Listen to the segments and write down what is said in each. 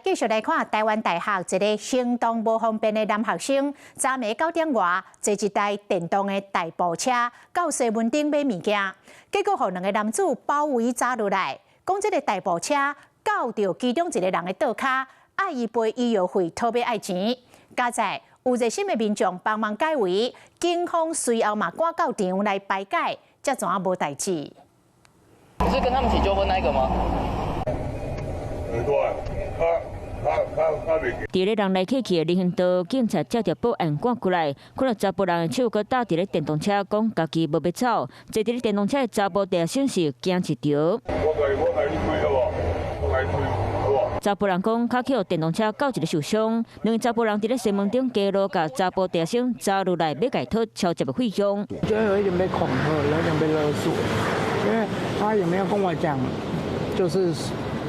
繼續來看臺灣大學一个行動無方便的男學生，昨暝9點外坐一台電動的代步車到西門町買物件，結果予兩个男子包圍紮落來，講這个代步車轎著其中一个人的倒跤，愛伊賠醫藥費，討欲愛錢。佳哉有熱心的民眾幫忙解圍，警方隨後嘛趕到場來排解，才怎無代誌。你是跟他們起糾紛那一個嗎？對，他佇咧人來客去的人行道，警察接著報案趕過來，看到查埔人的手閣搭佇咧電動車，講家己無欲走。坐佇咧電動車的查埔大學生是驚一著。我共你開好無？我共你開好無？查埔人講，跤予電動車轎一个受傷，兩个查埔人佇咧西門町街路，共查埔大學生紮落來，欲共討抄截的費用。覺得有一點被恐嚇，有點被勒索，因為他也沒有跟我講，就是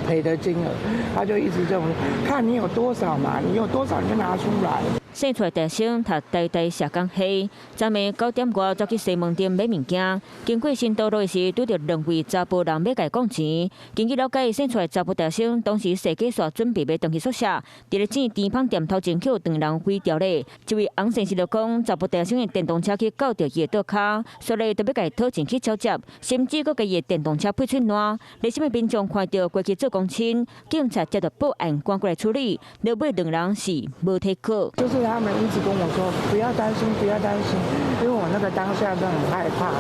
賠的金額，他就一直這種，看你有多少嘛，你有多少你就拿出來。生出來大學生讀台大社工系，昨暝9點外走去西門町買物件，經過新道路的時，拄著兩位查埔人欲共講錢。根據了解，生出來查埔大學生當時踅街煞準備欲轉去宿舍，佇咧踭甜芳店頭前予兩人圍牢咧。這位翁先生就講，查埔大學生的電動車去轎著伊的倒跤，所以就欲共討錢去抄截，甚至閣共伊的電動車配喙瀾。熱心的民眾看著過去做公親，警察接著報案趕過來處理，落尾兩人是無提考。就是他們一直跟我說不要擔心，不要擔心，因為我那個當下都很害怕，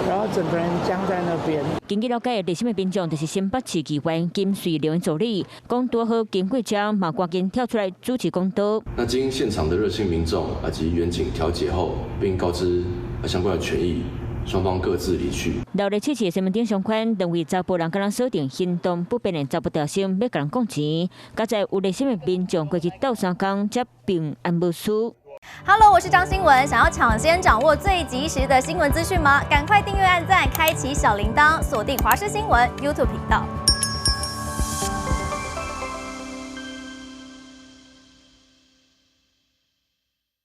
然後整個人僵在那邊。根據了解，熱心的民眾就是新北市議員金瑞龍的助理，講拄好經過遮嘛，趕緊跳出來主持公道。那經現場的熱心民眾以及員警調解後，並告知相關的權益，雙方各自離去。鬧熱刺刺的西門町商圈，兩位查埔人敢若鎖定行動不便的查埔大學生，欲共人講錢。佳哉有熱心的民眾過去鬥相共，才平安無事。 Hello，我是張新文。想要搶先掌握最及時的新聞資訊嗎？趕快訂閱、按讚、開啟小鈴鐺，鎖定華視新聞 YouTube 頻道。